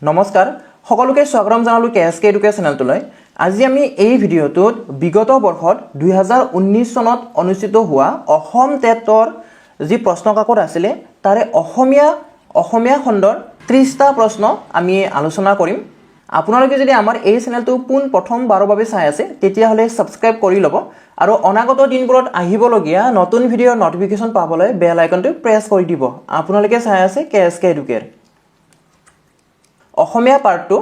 নমস্কাৰ, সকলোকে স্বাগতম জনালোঁ কে এছ কে এডুকেৰ চেনেলটোলৈ। আজি আমি এই ভিডিঅ'টোত বিগত বৰ্ষত 2019 চনত অনুষ্ঠিত হোৱা অসম টেটৰ যি প্ৰশ্ন কাকত আছিলে, তাৰে অসমীয়া অসমীয়া খণ্ডৰ 30টা প্ৰশ্ন আমি আলোচনা কৰিম। আপোনালোকে যদি আমাৰ এই চেনেলটো পোন প্ৰথমবাৰৰ বাবে চাই আছে, তেতিয়াহ'লে ছাবস্ক্ৰাইব কৰি ল'ব আৰু অনাগত দিনবোৰত আহিবলগীয়া নতুন ভিডিঅ'ৰ নটিফিকেশ্যন পাবলৈ বেল আইকনটো প্ৰেছ কৰি দিব। আপোনালোকে চাই আছে কে এছ কে এডুকেৰ। অসমীয়া পাৰ্টটো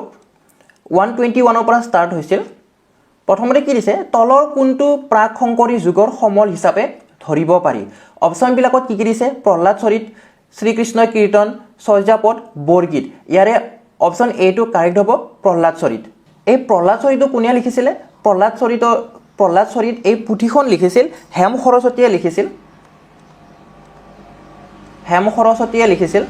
121ৰ পৰা ষ্টাৰ্ট হৈছিল। প্ৰথমতে কি দিছে? তলৰ কোনটো প্ৰাক শংকৰী যুগৰ সমল হিচাপে ধৰিব পাৰি? অপশ্যনবিলাকত কি কি দিছে? প্ৰহ্লাদ চৰিত, শ্ৰীকৃষ্ণ কীৰ্তন, চৰ্যাপদ, বৰগীত। ইয়াৰে অপশ্যন এটো কাৰেক্ট হ'ব, প্ৰহ্লাদ চৰিত। এই প্ৰহ্লাদ চৰিতটো কোনে লিখিছিলে? প্ৰহ্লাদ চৰিত এই পুথিখন লিখিছিল হেম সৰস্বতীয়ে লিখিছিল। হেম সৰস্বতীয়ে লিখিছিল,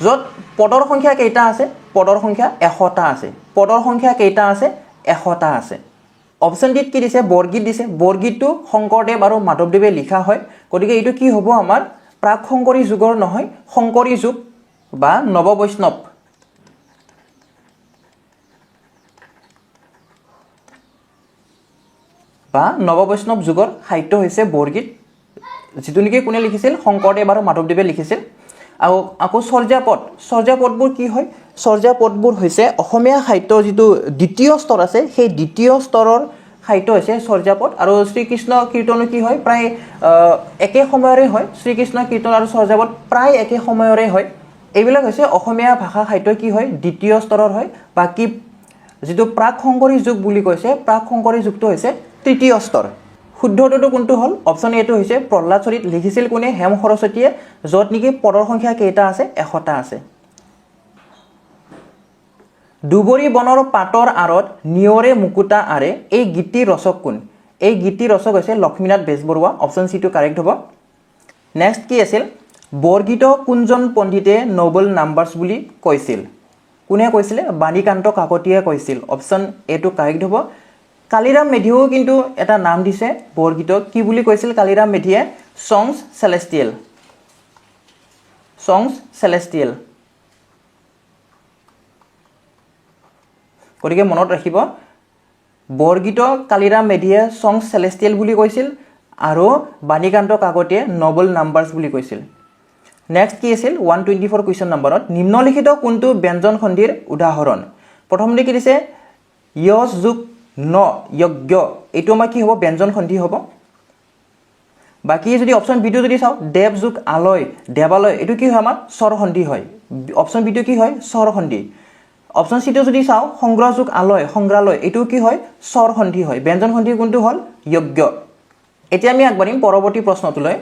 য'ত পদৰ সংখ্যা কেইটা আছে? পদৰ সংখ্যা 100টা আছে। পদৰ সংখ্যা কেইটা আছে? 100টা আছে। অপশ্যন ডিত কি দিছে? বৰগীত দিছে। বৰগীতটো শংকৰদেৱ আৰু মাধৱদেৱে লিখা হয়। গতিকে এইটো কি হ'ব আমাৰ? প্ৰাক শংকৰী যুগৰ নহয়, শংকৰী যুগ বা নৱবৈষ্ণৱ। বা নৱবৈষ্ণৱ যুগৰ সাহিত্য হৈছে বৰগীত, যিটো নেকি কোনে লিখিছিল? শংকৰদেৱ আৰু মাধৱদেৱে লিখিছিল। আৰু আকৌ চৰ্যাপদ। চৰ্যাপদবোৰ কি হয়? চৰ্যাপদবোৰ হৈছে অসমীয়া সাহিত্যৰ যিটো দ্বিতীয় স্তৰ আছে, সেই দ্বিতীয় স্তৰৰ সাহিত্য হৈছে চৰ্যাপদ। আৰু শ্ৰীকৃষ্ণ কীৰ্তনো কি হয়? প্ৰায় একে সময়ৰে হয়। শ্ৰীকৃষ্ণ কীৰ্তন আৰু চৰ্যাপদ প্ৰায় একে সময়ৰে হয়। এইবিলাক হৈছে অসমীয়া ভাষা সাহিত্য কি হয়? দ্বিতীয় স্তৰৰ হয়। বাকী যিটো প্ৰাক শংকৰী যুগ বুলি কৈছে, প্ৰাক শংকৰী যুগটো হৈছে তৃতীয় স্তৰ। শুদ্ধটোতো কোনটো হ'ল? অপশ্যন এটো হৈছে প্ৰহ্লাদ চৰিত। লিখিছিল কোনে? হেম সৰস্বতীয়ে, য'ত নেকি পদৰ সংখ্যা কেইটা আছে? 100টা আছে। দুবৰি বনৰ পাতৰ আঁৰত নিয়ৰে মুকুতা আঁৰে, এই গীতটিৰ ৰচক কোন? এই গীতটিৰ ৰচক হৈছে লক্ষ্মীনাথ বেজবৰুৱা। অপশ্যন চিটো কাৰেক্ট হ'ব। নেক্সট কি আছিল? বৰগীত কোনজন পণ্ডিতে নবেল নাম্বাৰ্ছ বুলি কৈছিল? কোনে কৈছিলে? বাণীকান্ত কাকতিয়ে কৈছিল। অপশ্যন এটো কাৰেক্ট হ'ব। কালিৰাম মেধিয়েও কিন্তু এটা নাম দিছে বৰগীতক। কি বুলি কৈছিল কালিৰাম মেধিয়ে? Songs celestial. Songs celestial. গতিকে মনত ৰাখিব, বৰগীতক কালিৰাম মেধিয়ে ছংছ চেলেষ্টিয়েল বুলি কৈছিল আৰু বাণীকান্ত কাকতিয়ে নবেল নাম্বাৰ্ছ বুলি কৈছিল। নেক্সট কি আছিল? 124 কুৱেশ্যন নম্বৰত নিম্নলিখিত কোনটো ব্যঞ্জন সন্ধিৰ উদাহৰণ? প্ৰথমতে কি দিছে? য়জ যোগ ন, যজ্ঞ। এইটো আমাৰ কি হ'ব? ব্যঞ্জন সন্ধি হ'ব। বাকী যদি অপশ্যন বিটো যদি চাওঁ, দেৱ যোগ আলয়, দেৱালয়, এইটো কি হয় আমাৰ? স্বৰ সন্ধি হয়। অপশ্যন বিটো কি হয়? স্বৰ সন্ধি। অপশ্যন চিটো যদি চাওঁ, সংগ্ৰহ যোগ আলয়, সংগ্ৰহালয়, এইটো কি হয়? স্বৰ সন্ধি হয়। ব্যঞ্জন সন্ধি কোনটো হ'ল? যজ্ঞ। এতিয়া আমি আগবাঢ়িম পৰৱৰ্তী প্ৰশ্নটোলৈ।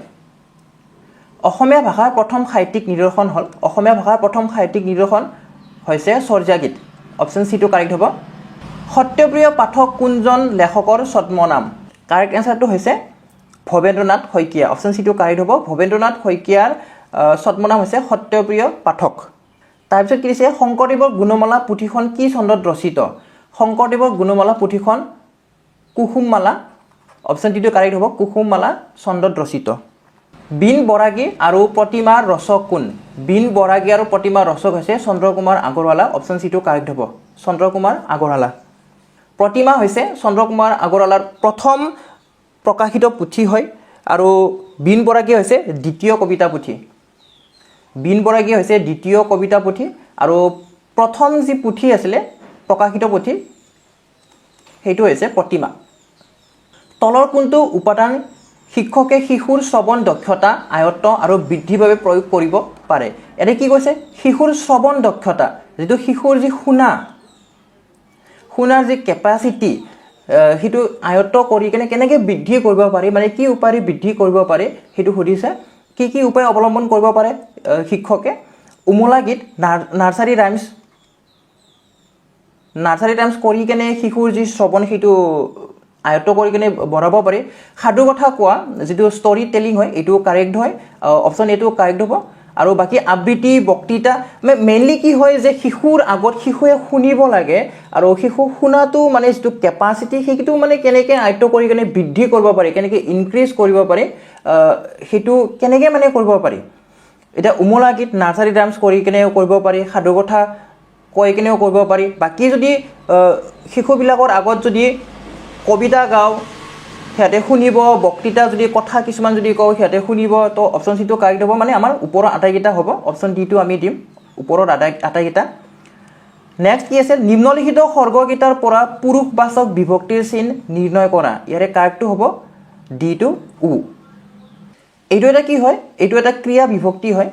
অসমীয়া ভাষাৰ প্ৰথম সাহিত্যিক নিদৰ্শন হ'ল? অসমীয়া ভাষাৰ প্ৰথম সাহিত্যিক নিদৰ্শন হৈছে চৰ্যাগীত। অপশ্যন চিটো কাৰেক্ট হ'ব। সত্যপ্ৰিয় পাঠক কোনজন লেখকৰ ছদ্মনাম? কাৰেক্ট এনচাৰটো হৈছে ভৱেন্দ্ৰনাথ শইকীয়া। অপশ্যন চিটো কাৰেক্ট হ'ব। ভৱেন্দ্ৰনাথ শইকীয়াৰ ছদ্মনাম হৈছে সত্যপ্ৰিয় পাঠক। তাৰপিছত কি দিছে? শংকৰদেৱৰ গুণমালা পুথিখন কি চন্দত ৰচিত? শংকৰদেৱৰ গুণমালা পুথিখন কুসুমমালা। অপশ্যন ডিটো কাৰেক্ট হ'ব, কুসুমমালা চন্দত ৰচিত। বীণ বৰাগী আৰু প্ৰতিমাৰ ৰচক কোন? বীণ বৰাগী আৰু প্ৰতিমাৰ ৰচক হৈছে চন্দ্ৰকুমাৰ আগৰৱালা। অপশ্যন চিটো কাৰেক্ট হ'ব, চন্দ্ৰকুমাৰ আগৰৱালা। প্ৰতিমা হৈছে চন্দ্ৰকুমাৰ আগৰৱালাৰ প্ৰথম প্ৰকাশিত পুথি হয় আৰু বীণ বৰাগী হৈছে দ্বিতীয় কবিতা পুথি। বীণ বৰাগী হৈছে দ্বিতীয় কবিতা পুথি আৰু প্ৰথম যি পুথি আছিলে, প্ৰকাশিত পুথি, সেইটো হৈছে প্ৰতিমা। তলৰ কোনটো উপাদান শিক্ষকে শিশুৰ শ্ৰৱণ দক্ষতা আয়ত্ত আৰু বৃদ্ধিৰ বাবে প্ৰয়োগ কৰিব পাৰে? ইয়াতে কি কৈছে? শিশুৰ শ্ৰৱণ দক্ষতা, যিটো শিশুৰ যি শুনাৰ যি কেপাচিটি, সেইটো আয়ত্ত কৰি কেনে কেনেকৈ বৃদ্ধি কৰিব পাৰি, মানে কি উপায়েৰে বৃদ্ধি কৰিব পাৰি, সেইটো সুধিছে। কি কি উপায় অৱলম্বন কৰিব পাৰে শিক্ষকে? উমলা গীত, নাৰ্চাৰী ৰাইমছ, নাৰ্চাৰী ৰাইমছ কৰি কেনে শিশুৰ যি শ্ৰৱণ, সেইটো আয়ত্ত কৰি কেনে বঢ়াব পাৰি। সাধু কথা কোৱা, যিটো ষ্টৰি টেলিং হয়, এইটো কাৰেক্ট হয়। অপশ্যন এইটো কাৰেক্ট হ'ব। আৰু বাকী আবৃত্তি, বক্তৃতা। মেইনলি কি হয় যে শিশুৰ আগত শিশুৱে শুনিব লাগে আৰু শিশু শুনাটো মানে যিটো কেপাচিটি, সেইটো মানে কেনেকৈ আয়ত্ত কৰি কেনে বৃদ্ধি কৰিব পাৰি, কেনেকৈ ইনক্ৰিজ কৰিব পাৰি, সেইটো কেনেকৈ মানে কৰিব পাৰি। এতিয়া উমলা গীত নাৰ্চাৰী ৰাইমছ কৰি কেনেও কৰিব পাৰি, সাধুকথা কৈ কেনেও কৰিব পাৰি। বাকী যদি শিশুবিলাকৰ আগত যদি কবিতা গাওঁ সিহঁতে শুনিব, বক্তৃতা যদি কথা কিছুমান যদি কওঁ সিহঁতে শুনিব। তো অপশ্যন চিটো কাৰেক্ট হ'ব, মানে আমাৰ ওপৰৰ আটাইকেইটা হ'ব। অপশ্যন ডিটো আমি দিম, ওপৰৰ আটাইকেইটা। নেক্সট কি আছে? নিম্নলিখিত সৰ্গকেইটাৰ পৰা পুৰুষবাচক বিভক্তিৰ চিন নিৰ্ণয় কৰা। ইয়াৰে কাৰেক্টটো হ'ব ডিটো, উ। এইটো এটা কি হয়? এইটো এটা ক্ৰিয়া বিভক্তি হয়,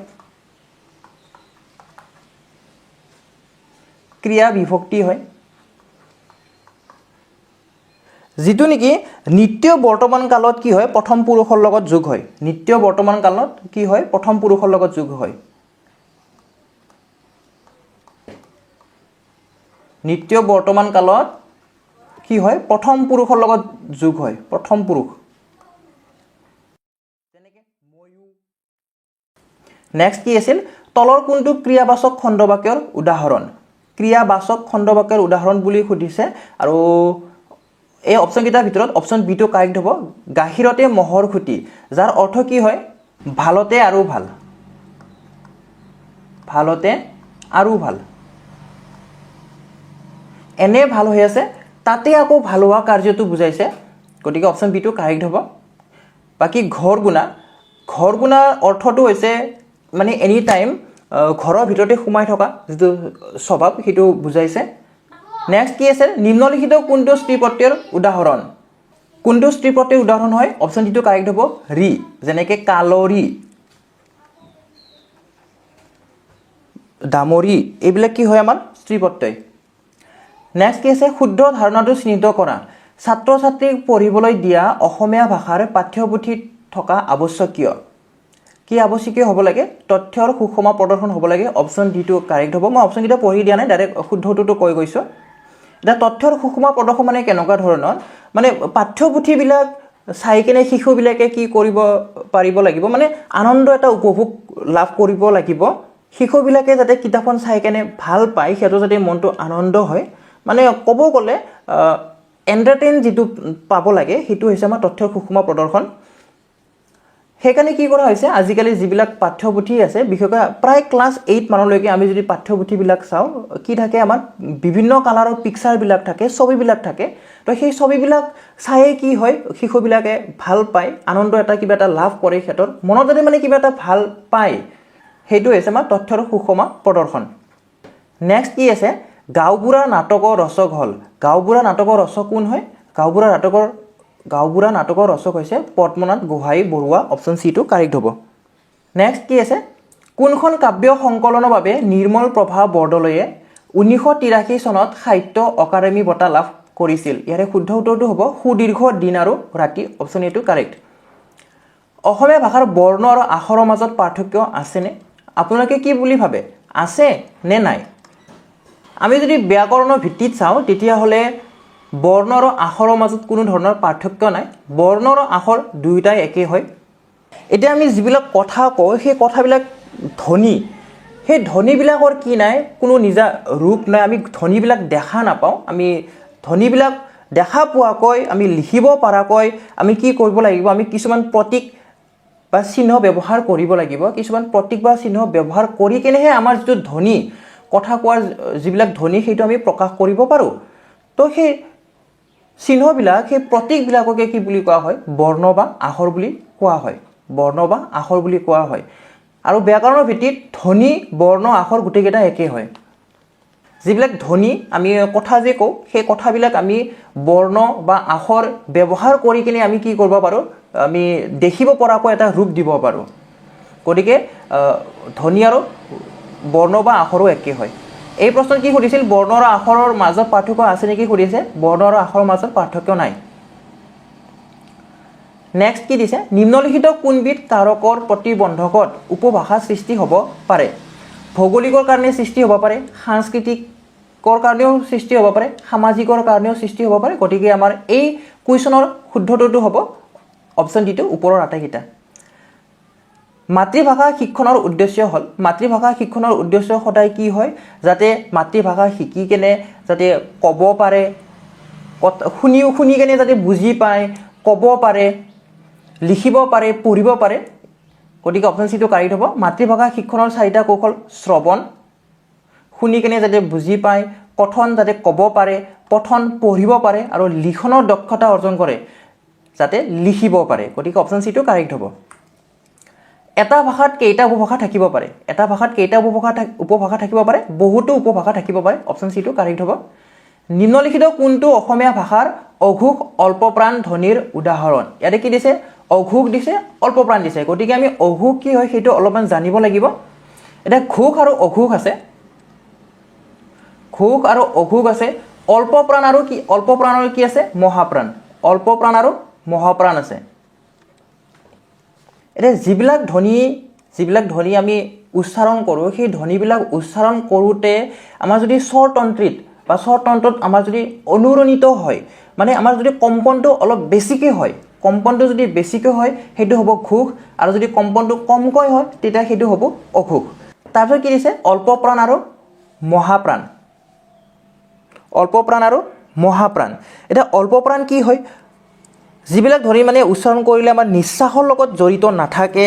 ক্ৰিয়া বিভক্তি হয়, যিটো নেকি নিত্য বৰ্তমান কালত কি হয়? প্ৰথম পুৰুষৰ লগত যোগ হয়। নিত্য বৰ্তমান কালত কি হয়? প্ৰথম পুৰুষৰ লগত যোগ হয়। নিত্য বৰ্তমান কালত কি হয়? প্ৰথম পুৰুষৰ লগত যোগ হয়, প্ৰথম পুৰুষ। নেক্সট কি আছিল? তলৰ কোনটো ক্ৰিয়াবাচক খণ্ডবাক্যৰ উদাহৰণ? ক্ৰিয়াবাচক খণ্ডবাক্যৰ উদাহৰণ বুলি সুধিছে আৰু এই অপশ্যনকেইটাৰ ভিতৰত অপশ্যন বিটো কাৰেক্ট হ'ব, গাখীৰতে মহৰ খুঁটি, যাৰ অৰ্থ কি হয়? ভালতে আৰু ভাল, ভালতে আৰু ভাল। এনে ভাল হৈ আছে, তাতে আকৌ ভাল হোৱা কাৰ্যটো বুজাইছে, গতিকে অপশ্যন বিটো কাৰেক্ট হ'ব। বাকী ঘৰ গুণা, ঘৰ গুণাৰ অৰ্থটো হৈছে মানে এনি টাইম ঘৰৰ ভিতৰতে সোমাই থকা যিটো স্বভাৱ সেইটো বুজাইছে। নেক্সট কি আছে? নিম্নলিখিত কোনটো স্ত্ৰী প্ৰত্যয়ৰ উদাহৰণ? কোনটো স্ত্ৰী প্ৰত্যয়ৰ উদাহৰণ হয়? অপশ্যন ডিটো কাৰেক্ট হ'ব, ৰি, যেনেকৈ কালৰি, দামৰি, এইবিলাক কি হয় আমাৰ স্ত্ৰী প্ৰত্যয়। নেক্সট কি আছে? শুদ্ধ ধাৰণাটো চিহ্নিত কৰা। ছাত্ৰ ছাত্ৰীক পঢ়িবলৈ দিয়া অসমীয়া ভাষাৰ পাঠ্যপুথিত থকা আৱশ্যকীয় কি? আৱশ্যকীয় হ'ব লাগে তথ্যৰ সুষমা প্ৰদৰ্শন হ'ব লাগে। অপশ্যন ডিটো কাৰেক্ট হ'ব। মই অপশ্যনকেইটা পঢ়ি দিয়া নাই, ডাইৰেক্ট শুদ্ধটোতো কৈ গৈছোঁ। এতিয়া তথ্যৰ সুষমা প্ৰদৰ্শন মানে কেনেকুৱা ধৰণৰ? মানে পাঠ্যপুথিবিলাক চাই কেনে শিশুবিলাকে কি কৰিব পাৰিব লাগিব? মানে আনন্দ এটা উপভোগ লাভ কৰিব লাগিব। শিশুবিলাকে যাতে কিতাপখন চাই কেনে ভাল পায়, সিহঁতৰ যাতে মনটো আনন্দ হয়, মানে ক'ব গ'লে এণ্টাৰটেইন যিটো পাব লাগে, সেইটো হৈছে আমাৰ তথ্যৰ সুষমা প্ৰদৰ্শন। সেইকাৰণে কি কৰা হৈছে, আজিকালি যিবিলাক পাঠ্যপুথি আছে, বিশেষকৈ প্ৰায় ক্লাছ 8 মানলৈকে আমি যদি পাঠ্যপুথিবিলাক চাওঁ, কি থাকে আমাৰ? বিভিন্ন কালাৰৰ পিকচাৰবিলাক থাকে, ছবিবিলাক থাকে। তো সেই ছবিবিলাক চায়ে কি হয়, শিশুবিলাকে ভাল পায়, আনন্দ এটা কিবা এটা লাভ কৰে, সিহঁতৰ মনত যাতে মানে কিবা এটা ভাল পায়, সেইটো হৈছে আমাৰ তথ্যৰ সুষমা প্ৰদৰ্শন। নেক্সট কি আছে? গাঁওবুঢ়া নাটকৰ ৰচক হ'ল। গাঁওবুঢ়া নাটকৰ ৰচক কোন হয়? গাঁওবুঢ়া নাটকৰ ৰচক হৈছে পদ্মনাথ গোহাঁই বৰুৱা। অপশ্যন চিটো কাৰেক্ট হ'ব। নেক্সট কি আছে? কোনখন কাব্য সংকলনৰ বাবে নিৰ্মল প্ৰভা বৰদলৈয়ে 1983 চনত সাহিত্য অকাডেমি বঁটা লাভ কৰিছিল? ইয়াৰে শুদ্ধ উত্তৰটো হ'ব সুদীৰ্ঘ দিন আৰু ৰাতি। অপশ্যন এটো কাৰেক্ট। অসমীয়া ভাষাৰ বৰ্ণ আৰু আখৰৰ মাজত পাৰ্থক্য আছেনে? আপোনালোকে কি বুলি ভাবে, আছে নে নাই? আমি যদি ব্যাকৰণৰ ভিত্তিত চাওঁ, তেতিয়াহ'লে বৰ্ণ আৰু আখৰৰ মাজত কোনো ধৰণৰ পাৰ্থক্য নাই। বৰ্ণ আৰু আখৰ দুয়োটাই একেই হয়। এতিয়া আমি যিবিলাক কথা কওঁ, সেই কথাবিলাক ধ্বনি, সেই ধ্বনিবিলাকৰ কি নাই? কোনো নিজা ৰূপ নাই। আমি ধ্বনিবিলাক দেখা নাপাওঁ। আমি ধ্বনিবিলাক দেখা পোৱাকৈ, আমি লিখিব পৰাকৈ আমি কি কৰিব লাগিব? আমি কিছুমান প্ৰতীক বা চিহ্ন ব্যৱহাৰ কৰিব লাগিব। কিছুমান প্ৰতীক বা চিহ্ন ব্যৱহাৰ কৰি কেনেহে আমাৰ যিটো ধ্বনি, কথা কোৱাৰ যিবিলাক ধ্বনি, সেইটো আমি প্ৰকাশ কৰিব পাৰোঁ। তো সেই চিহ্নবিলাক, সেই প্ৰতীকবিলাককে কি বুলি কোৱা হয়? বৰ্ণ বা আখৰ বুলি কোৱা হয়। বৰ্ণ বা আখৰ বুলি কোৱা হয়। আৰু ব্যাকৰণৰ ভিত্তিত ধ্বনি, বৰ্ণ, আখৰ গোটেইকেইটা একেই হয়। যিবিলাক ধ্বনি আমি কথা যে কওঁ, সেই কথাবিলাক আমি বৰ্ণ বা আখৰ ব্যৱহাৰ কৰি কিনে আমি কি কৰিব পাৰোঁ? আমি দেখিব পৰাকৈ এটা ৰূপ দিব পাৰোঁ। গতিকে ধ্বনি আৰু বৰ্ণ বা আখৰো একে হয়। এই প্ৰশ্নত কি সুধিছিল? বৰ্ণ আৰু আখৰৰ মাজত পাৰ্থক্য আছে নেকি সুধিছে। বৰ্ণ আৰু আখৰৰ মাজত পাৰ্থক্য নাই। নেক্সট কি দিছে? নিম্নলিখিত কোনবিধ কাৰকৰ প্ৰতিবন্ধকত উপভাষা সৃষ্টি হ'ব পাৰে? ভৌগোলিকৰ কাৰণে সৃষ্টি হ'ব পাৰে, সাংস্কৃতিকৰ কাৰণেও সৃষ্টি হ'ব পাৰে, সামাজিকৰ কাৰণেও সৃষ্টি হ'ব পাৰে। গতিকে আমাৰ এই কুৱেশ্যনৰ শুদ্ধটোতো হ'ব অপশ্যন ডিটো, ওপৰৰ আটাইকেইটা। মাতৃভাষা শিক্ষণৰ উদ্দেশ্য হ'ল, মাতৃভাষা শিক্ষণৰ উদ্দেশ্য সদায় কি হয়? যাতে মাতৃভাষা শিকি কেনে যাতে ক'ব পাৰে, শুনি কেনে যাতে বুজি পায়, ক'ব পাৰে, লিখিব পাৰে, পঢ়িব পাৰে। গতিকে অপশ্যন চিটো কাৰেক্ট হ'ব। মাতৃভাষা শিক্ষণৰ চাৰিটা কৌশল: শ্ৰৱণ, শুনি কেনে যাতে বুজি পায়, কথন, যাতে ক'ব পাৰে, পঠন, পঢ়িব পাৰে আৰু লিখনৰ দক্ষতা অৰ্জন কৰে, যাতে লিখিব পাৰে। গতিকে অপশ্যন চিটো কাৰেক্ট হ'ব। এটা ভাষাত কেইটা উপভাষা থাকিব পাৰে? এটা ভাষাত কেইটা উপভাষা থাকিব পাৰে? বহুতো উপভাষা থাকিব পাৰে। অপশ্যন চিটো কাৰেক্ট হ'ব। নিম্নলিখিত কোনটো অসমীয়া ভাষাৰ অঘোষ অল্পপ্ৰাণ ধ্বনিৰ উদাহৰণ? ইয়াতে কি দিছে? অঘোষ দিছে, অল্পপ্ৰাণ দিছে। গতিকে আমি অঘোষ কি হয়, সেইটো অলপমান জানিব লাগিব। এতিয়া ঘোষ আৰু অঘোষ আছে, ঘোষ আৰু অঘোষ আছে। অল্পপ্ৰাণ আৰু কি? অল্পপ্ৰাণ আৰু কি আছে? মহাপ্ৰাণ। অল্পপ্ৰাণ আৰু মহাপ্ৰাণ আছে। এতিয়া যিবিলাক ধ্বনি আমি উচ্চাৰণ কৰোঁ, সেই ধ্বনিবিলাক উচ্চাৰণ কৰোঁতে আমাৰ যদি স্বৰতন্ত্ৰীত বা স্বৰতন্ত্ৰত আমাৰ যদি অনুৰণিত হয়, মানে আমাৰ যদি কম্পনটো অলপ বেছিকৈ হয়, কম্পনটো যদি বেছিকৈ হয়, সেইটো হ'ব ঘোষ আৰু যদি কম্পনটো কমকৈ হয়, তেতিয়া সেইটো হ'ব অঘোষ। তাৰপিছত কি দিছে? অল্পপ্ৰাণ আৰু মহাপ্ৰাণ। অল্পপ্ৰাণ আৰু মহাপ্ৰাণ। এতিয়া অল্পপ্ৰাণ কি হয়? যিবিলাক ধ্বনি মানে উচ্চাৰণ কৰিলে আমাৰ নিশ্বাসৰ লগত জড়িত নাথাকে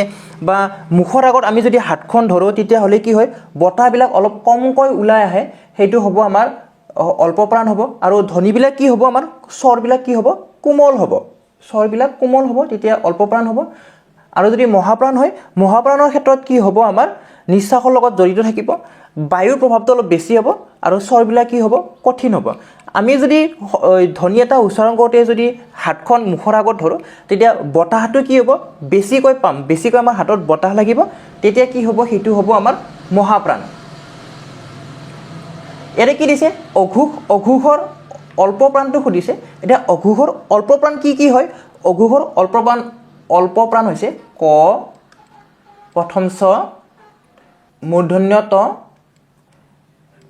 বা মুখৰ আগত আমি যদি হাতখন ধৰোঁ, তেতিয়াহ'লে কি হয়, বতাহবিলাক অলপ কমকৈ ওলাই আহে, সেইটো হ'ব আমাৰ অল্পপ্ৰাণ হ'ব। আৰু ধ্বনিবিলাক কি হ'ব? আমাৰ স্বৰবিলাক কি হ'ব? কোমল হ'ব। স্বৰবিলাক কোমল হ'ব, তেতিয়া অল্পপ্ৰাণ হ'ব। আৰু যদি মহাপ্ৰাণ হয়, মহাপ্ৰাণৰ ক্ষেত্ৰত কি হ'ব? আমাৰ নিশ্বাসৰ লগত জড়িত থাকিব, বায়ুৰ প্ৰভাৱটো অলপ বেছি হ'ব আৰু স্বৰবিলাক কি হ'ব? কঠিন হ'ব। আমি যদি ধ্বনি এটা উচ্চাৰণ কৰোঁতে যদি হাতখন মুখৰ আগত ধৰোঁ, তেতিয়া বতাহটো কি হ'ব? বেছিকৈ পাম, বেছিকৈ আমাৰ হাতত বতাহ লাগিব। তেতিয়া কি হ'ব? সেইটো হ'ব আমাৰ মহাপ্ৰাণ। ইয়াতে কি দিছে? অঘোষ। অঘোষৰ অল্পপ্ৰাণটো সুধিছে। এতিয়া অঘোষৰ অল্পপ্ৰাণ কি কি হয়? অঘোষৰ অল্পপ্ৰাণ হৈছে ক, প্ৰথম চ, মূৰ্ধন্য ত,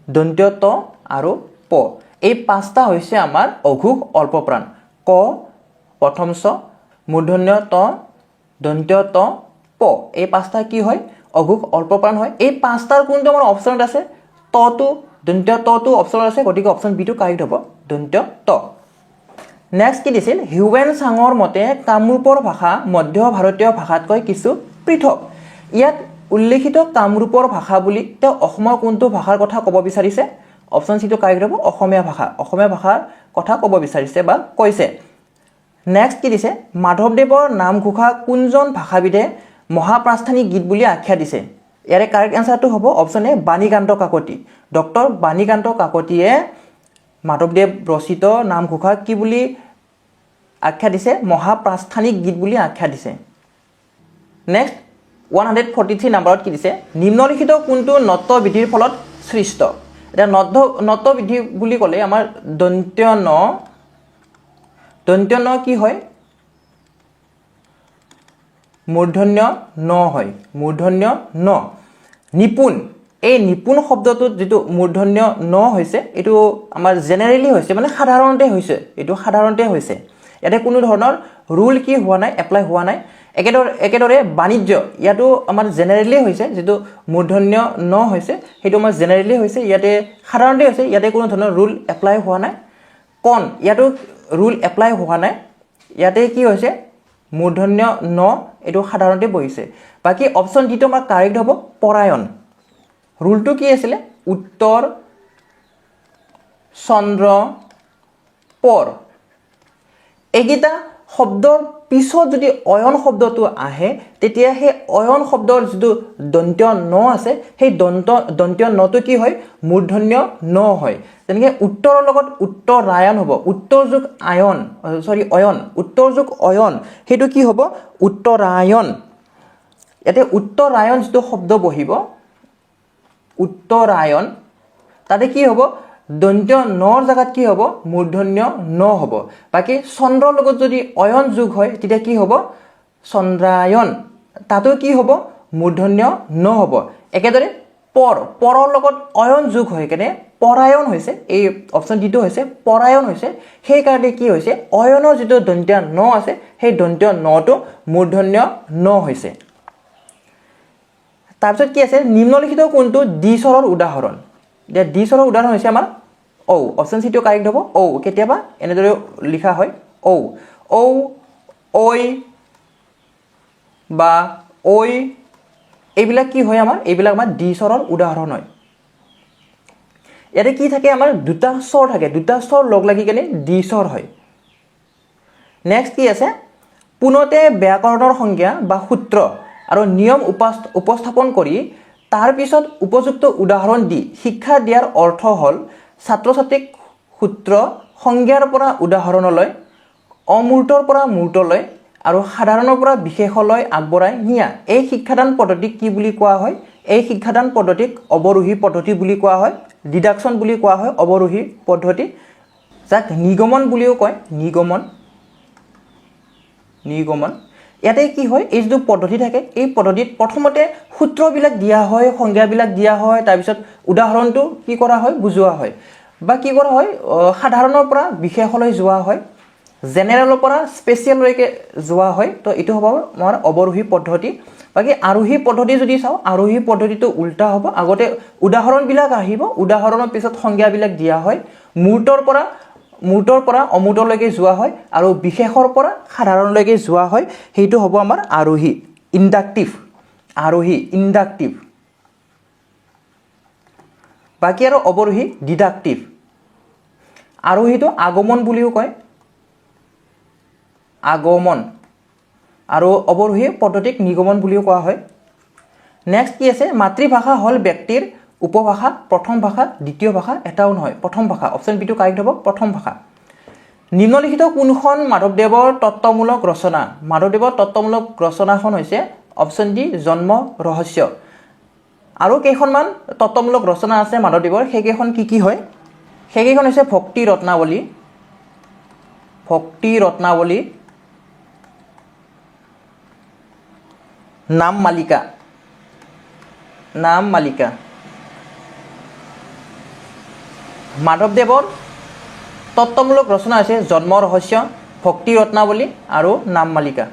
দন্ত্য ত আৰু প। এই পাঁচটা হৈছে আমাৰ অঘোষ অল্পপ্ৰাণ। ক, প্ৰথম চ, মূৰ্ধন্য ত, দন্ত্য ত, প। এই পাঁচটা কি হয়? অঘোষ অল্পপ্ৰাণ হয়। এই পাঁচটাৰ কোনটো আমাৰ অপশ্যনত আছে? তটো, দন্ত্য তটো অপশ্যনত আছে। গতিকে অপশ্যন বিটো কাৰেক্ট হ'ব, দন্ত্য ত। নেক্সট কি দিছিল? হিউৱেন চাঙৰ মতে কামৰূপৰ ভাষা মধ্য ভাৰতীয় ভাষাতকৈ কিছু পৃথক। ইয়াত উল্লেখিত কামৰূপৰ ভাষা বুলি তেওঁ অসমৰ কোনটো ভাষাৰ কথা ক'ব বিচাৰিছে? অপশ্যন চিটো কাৰেক্ট হ'ব, অসমীয়া ভাষা। অসমীয়া ভাষাৰ কথা ক'ব বিচাৰিছে বা কৈছে। নেক্সট কি দিছে? মাধৱদেৱৰ নামঘোষা কোনজন ভাষাবিদে মহাপ্ৰাস্থানিক গীত বুলি আখ্যা দিছে? ইয়াৰে কাৰেক্ট এনচাৰটো হ'ব option A, Banikanta Kakati. Doctor Banikanta কাকতিয়ে মাধৱদেৱ ৰচিত নামঘোষা কি বুলি আখ্যা দিছে? মহাপ্ৰাস্থানিক গীত বুলি আখ্যা দিছে। নেক্সট 143 নাম্বাৰত কি দিছে? নিম্নলিখিত কোনটো ণত্ব বিধিৰ ফলত সৃষ্ট? এতিয়া ণত্ব বিধি বুলি ক'লে আমাৰ দন্ত্য ন। দন্ত্য ন কি হয়? মূৰ্ধন্য ন হয়, মূৰ্ধন্য ন। নিপুণ, এই নিপুণ শব্দটোত যিটো মূৰ্ধন্য ন হৈছে, এইটো আমাৰ জেনেৰেলি হৈছে, মানে সাধাৰণতে হৈছে। এইটো সাধাৰণতে হৈছে, ইয়াতে কোনো ধৰণৰ ৰুল কি হোৱা নাই? এপ্লাই হোৱা নাই। একেদৰে বাণিজ্য, ইয়াতো আমাৰ জেনেৰেলি হৈছে। যিটো মূৰ্ধন্য ন হৈছে, সেইটো আমাৰ জেনেৰেলি হৈছে, ইয়াতে সাধাৰণতে হৈছে, ইয়াতে কোনো ধৰণৰ ৰুল এপ্লাই হোৱা নাই। কণ, ইয়াতো ৰুল এপ্লাই হোৱা নাই। ইয়াতে কি হৈছে? মূৰ্ধন্য ন, এইটো সাধাৰণতে বহিছে। বাকী অপশ্যন ডিটো আমাৰ কাৰেক্ট হ'ব, পৰায়ণ। ৰুলটো কি আছিলে? উত্তৰ, চন্দ্ৰ, পৰ, এইকেইটা শব্দৰ পিছত যদি অয়ন শব্দটো আহে, তেতিয়া সেই অয়ন শব্দৰ যিটো দন্ত্য ন আছে, সেই দন্ত্য নটো কি হয়? মূৰ্ধন্য ন হয়। যেনেকৈ উত্তৰৰ লগত উত্তৰায়ণ হ'ব। উত্তৰ যোগ আয়ন, চৰি, অয়ন, উত্তৰ যোগ অয়ন, সেইটো কি হ'ব? উত্তৰায়ণ। ইয়াতে উত্তৰায়ণ যিটো শব্দ বহিব, উত্তৰায়ণ, তাতে কি হ'ব? দন্ত্য নৰ জেগাত কি হ'ব? মূৰ্ধন্য ন হ'ব। বাকী চন্দ্ৰৰ লগত যদি অয়ন যোগ হয়, তেতিয়া কি হ'ব? চন্দ্ৰায়ন। তাতো কি হ'ব? মূৰ্ধন্য ন হ'ব। একেদৰে পৰৰ লগত অয়ন যোগ হৈ কেনে পৰায়ণ হৈছে। এই অপশ্যন ডিটো হৈছে, পৰায়ণ হৈছে। সেইকাৰণে কি হৈছে? অয়নৰ যিটো দন্ত্য ন আছে, সেই দন্ত্য নটো মূৰ্ধন্য ন হৈছে। তাৰপিছত কি আছে? নিম্নলিখিত কোনটো দ্বিস্বৰৰ উদাহৰণ? এতিয়া দ্বিস্বৰৰ উদাহৰণ হৈছে আমাৰ ঔ। অপশ্যন চিটো কাৰেক্ট হ'ব, ঔ। কেতিয়াবা এনেদৰে লিখা হয়, ঔ, ঔ, ঐ বা ঐ, এইবিলাক কি হয় আমাৰ? এইবিলাক আমাৰ দ্বিস্বৰৰ উদাহৰণ হয়। ইয়াতে কি থাকে আমাৰ? দুটা স্বৰ থাকে, দুটা স্বৰ লগ লাগি কেনে দ্বিস্বৰ হয়। নেক্সট কি আছে? পোনতে ব্যাকৰণৰ সংজ্ঞা বা সূত্ৰ আৰু নিয়ম উপস্থাপন কৰি তাৰ পিছত উপযুক্ত উদাহৰণ দি শিক্ষা দিয়াৰ অৰ্থ হ'ল ছাত্ৰ ছাত্ৰীক সূত্ৰ সংজ্ঞাৰ পৰা উদাহৰণলৈ, অমূৰ্তৰ পৰা মূৰ্তলৈ আৰু সাধাৰণৰ পৰা বিশেষলৈ আগবঢ়াই নিয়া। এই শিক্ষাদান পদ্ধতিক কি বুলি কোৱা হয়? এই শিক্ষাদান পদ্ধতিক অৱৰোহী পদ্ধতি বুলি কোৱা হয়, ডিডাকশ্যন বুলি কোৱা হয়। অৱৰোহী পদ্ধতি, যাক নিগমন বুলিও কয়, নিগমন। নিগমন ইয়াতে কি হয়? এই যিটো পদ্ধতি থাকে, এই পদ্ধতিত প্ৰথমতে সূত্ৰবিলাক দিয়া হয়, সংজ্ঞাবিলাক দিয়া হয়, তাৰপিছত উদাহৰণটো কি কৰা হয়? বুজোৱা হয় বা কি কৰা হয়, সাধাৰণৰ পৰা বিশেষলৈ যোৱা হয়, জেনেৰেলৰ পৰা স্পেচিয়েললৈকে যোৱা হয়। তো এইটো হ'ব আমাৰ অৱৰোহী পদ্ধতি। বাকী আৰোহী পদ্ধতি যদি চাওঁ, আৰোহী পদ্ধতিটো উল্টা হ'ব। আগতে উদাহৰণবিলাক আহিব, উদাহৰণৰ পিছত সংজ্ঞাবিলাক দিয়া হয়। মূৰ্তৰ পৰা অমূৰ্তলৈকে যোৱা হয় আৰু বিশেষৰ পৰা সাধাৰণলৈকে যোৱা হয়। সেইটো হ'ব আমাৰ আৰোহী, ইণ্ডাক্টিভ, আৰোহী, ইণ্ডাক্টিভ। বাকী আৰু অৱৰোহী ডিডাক্টিভ। আৰোহীটো আগমন বুলিও কয়, আগমন, আৰু অৱৰোহী পদ্ধতিক নিগমন বুলিও কোৱা হয়। নেক্সট কি আছে? মাতৃভাষা হ'ল ব্যক্তিৰ উপভাষা, প্ৰথম ভাষা, দ্বিতীয় ভাষা, এটাও নহয়, প্ৰথম ভাষা। অপশ্যন বিটো কাৰেক্ট হ'ব, প্ৰথম ভাষা। নিম্নলিখিত কোনখন মাধৱদেৱৰ তত্ত্বমূলক ৰচনা? মাধৱদেৱৰ তত্ত্বমূলক ৰচনাখন হৈছে অপশ্যন ডি, জন্ম ৰহস্য। আৰু কেইখনমান তত্ত্বমূলক ৰচনা আছে মাধৱদেৱৰ, সেইকেইখন কি কি হয়? সেইকেইখন হৈছে ভক্তি ৰত্নাৱলী, ভক্তি ৰত্নাৱলী, নাম মালিকা, নাম মালিকা। মাধৱদেৱৰ তত্ত্বমূলক ৰচনা হৈছে জন্ম ৰহস্য, ভক্তি ৰত্নাৱলী আৰু নাম মালিকা।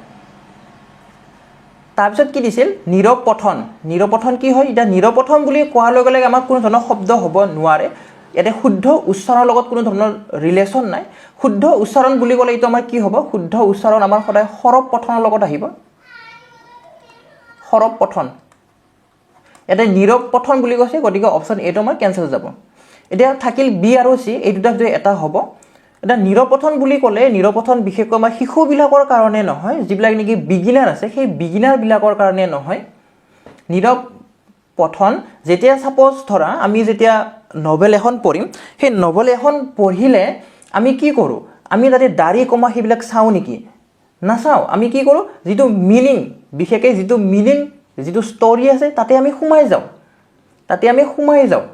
তাৰপিছত কি দিছিল? নীৰৱ পঠন। নীৰৱ পঠন কি হয়? এতিয়া নীৰৱ পঠন বুলি কোৱাৰ লগে লগে আমাৰ কোনো ধৰণৰ শব্দ হ'ব নোৱাৰে। ইয়াতে শুদ্ধ উচ্চাৰণৰ লগত কোনো ধৰণৰ ৰিলেশ্যন নাই। শুদ্ধ উচ্চাৰণ বুলি ক'লে এইটো আমাৰ কি হ'ব? শুদ্ধ উচ্চাৰণ আমাৰ সদায় সৰব পঠনৰ লগত আহিব, সৰব পঠন। ইয়াতে নীৰৱ পঠন বুলি কৈছে, গতিকে অপশ্যন এইটো আমাৰ কেঞ্চেল যাব। এতিয়া থাকিল বি আৰু চি, এই দুটা ভিতৰত এটা হ'ব। এতিয়া নীৰৱ পঠন বুলি ক'লে নীৰৱ পঠন বিশেষকৈ আমাৰ শিশুবিলাকৰ কাৰণে নহয়, যিবিলাক নেকি বিগিনাৰ আছে, সেই বিগিনাৰবিলাকৰ কাৰণে নহয়। নীৰৱ পঠন যেতিয়া ছাপ'জ ধৰা আমি যেতিয়া নভেল এখন পঢ়িম, সেই নভেল এখন পঢ়িলে আমি কি কৰোঁ? আমি তাতে দাড়ি কমা সেইবিলাক চাওঁ নেকি? নাচাওঁ। আমি কি কৰোঁ? যিটো মিনিং, বিশেষকৈ যিটো মিনিং, যিটো ষ্টৰি আছে, তাতে আমি সোমাই যাওঁ, তাতে আমি সোমাই যাওঁ।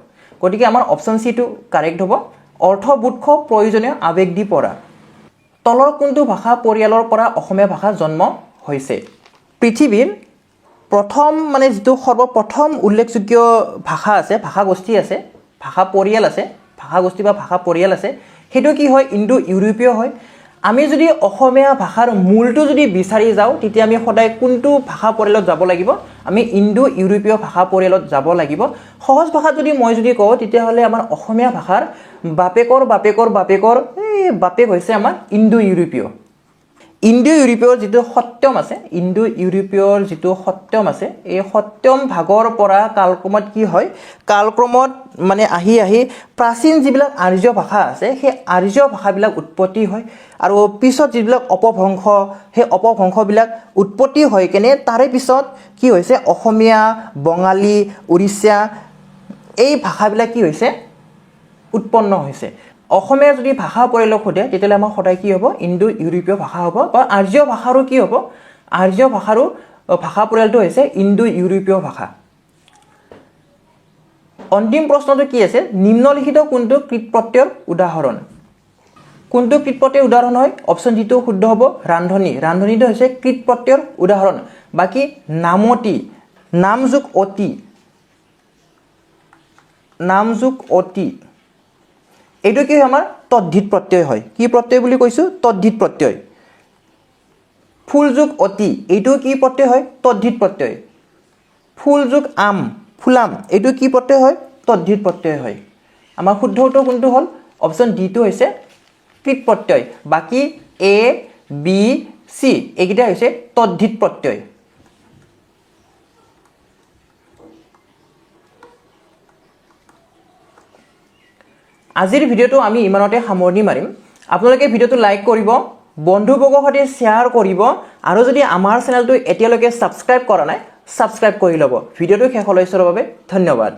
গতিকে আমাৰ অপশ্যন চিটো কাৰেক্ট হ'ব, অৰ্থবোধক প্ৰয়োজনীয় আৱেগ দি পঢ়া। তলৰ কোনটো ভাষা পৰিয়ালৰ পৰা অসমীয়া ভাষা জন্ম হৈছে? পৃথিৱীৰ প্ৰথম মানে যিটো সৰ্বপ্ৰথম উল্লেখযোগ্য ভাষা আছে, ভাষাগোষ্ঠী আছে, ভাষা পৰিয়াল আছে, ভাষাগোষ্ঠী বা ভাষা পৰিয়াল আছে, সেইটো কি হয়? ইণ্ডো ইউৰোপীয় হয়। আমি যদি অসমীয়া ভাষাৰ মূলটো যদি বিচাৰি যাওঁ, তেতিয়া আমি সদায় কোনটো ভাষা পৰিয়ালত যাব লাগিব? আমি ইণ্ডো ইউৰোপীয় ভাষা পৰিয়ালত যাব লাগিব। সহজ ভাষাত যদি মই যদি কওঁ, তেতিয়াহ'লে আমাৰ অসমীয়া ভাষাৰ বাপেকৰ বাপেকৰ বাপেকৰ এই বাপেক হৈছে আমাৰ ইণ্ডো ইউৰোপীয়। ইণ্ডো ইউৰোপীয়ৰ যিটো সত্যম আছে, ইণ্ডো ইউৰোপীয়ৰ যিটো সত্যম আছে, এই সত্যম ভাগৰ পৰা কালক্ৰমত কি হয়? কালক্ৰমত মানে আহি আহি প্ৰাচীন যিবিলাক আৰ্য ভাষা আছে, সেই আৰ্য ভাষাবিলাক উৎপত্তি হয় আৰু পিছত যিবিলাক অপভ্ৰংশ, সেই অপভ্ৰংশবিলাক উৎপত্তি হৈ কেনে তাৰে পিছত কি হৈছে? অসমীয়া, বঙালী, উৰিষ্যা এই ভাষাবিলাক কি হৈছে? উৎপন্ন হৈছে। অসমীয়া যদি ভাষা পৰিয়ালক সোধে, তেতিয়াহ'লে আমাৰ সদায় কি হ'ব? ইণ্ডো ইউৰোপীয় ভাষা হ'ব বা আৰ্য ভাষাৰো কি হ'ব? আৰ্য ভাষাৰো ভাষা পৰিয়ালটো হৈছে ইণ্ডো ইউৰোপীয় ভাষা। অন্তিম প্ৰশ্নটো কি আছে? নিম্নলিখিত কোনটো কৃত প্ৰত্যয়ৰ উদাহৰণ? কোনটো কৃত প্ৰত্যয়ৰ উদাহৰণ হয়? অপশ্যন ডিটো শুদ্ধ হ'ব, ৰান্ধনী। ৰান্ধনীটো হৈছে কৃত প্ৰত্যয়ৰ উদাহৰণ। বাকী নামতি, নাম যোগ অতি, নাম যোগ অতি, এইটো কি হয়? আমাৰ তদ্ধিত প্ৰত্যয় হয়। কি প্ৰত্যয় বুলি কৈছোঁ? তদ্ধিত প্ৰত্যয়। ফুল যোগ অতি, এইটো কি প্ৰত্যয় হয়? তদ্ধিত প্ৰত্যয়। ফুল যোগ আম, ফুলাম, এইটো কি প্ৰত্যয় হয়? তদ্ধিত প্ৰত্যয় হয়। আমাৰ শুদ্ধ উত্তৰ কোনটো হ'ল? অপশ্যন ডিটো হৈছে কৃত প্ৰত্যয়। বাকী এ, বি, চি এইকেইটা হৈছে তদ্ধিত প্ৰত্যয়। আজিৰ ভিডিঅ'টো আমি ইমানতে সামৰণি মাৰিম। আপোনালোকে ভিডিঅ'টো লাইক কৰিব, বন্ধুবৰ্গৰ সৈতে শ্বেয়াৰ কৰিব আৰু যদি আমাৰ চেনেলটো এতিয়ালৈকে ছাবস্ক্ৰাইব কৰা নাই, ছাবস্ক্ৰাইব কৰি ল'ব। ভিডিঅ'টো শেষলৈ চোৱাৰ বাবে ধন্যবাদ।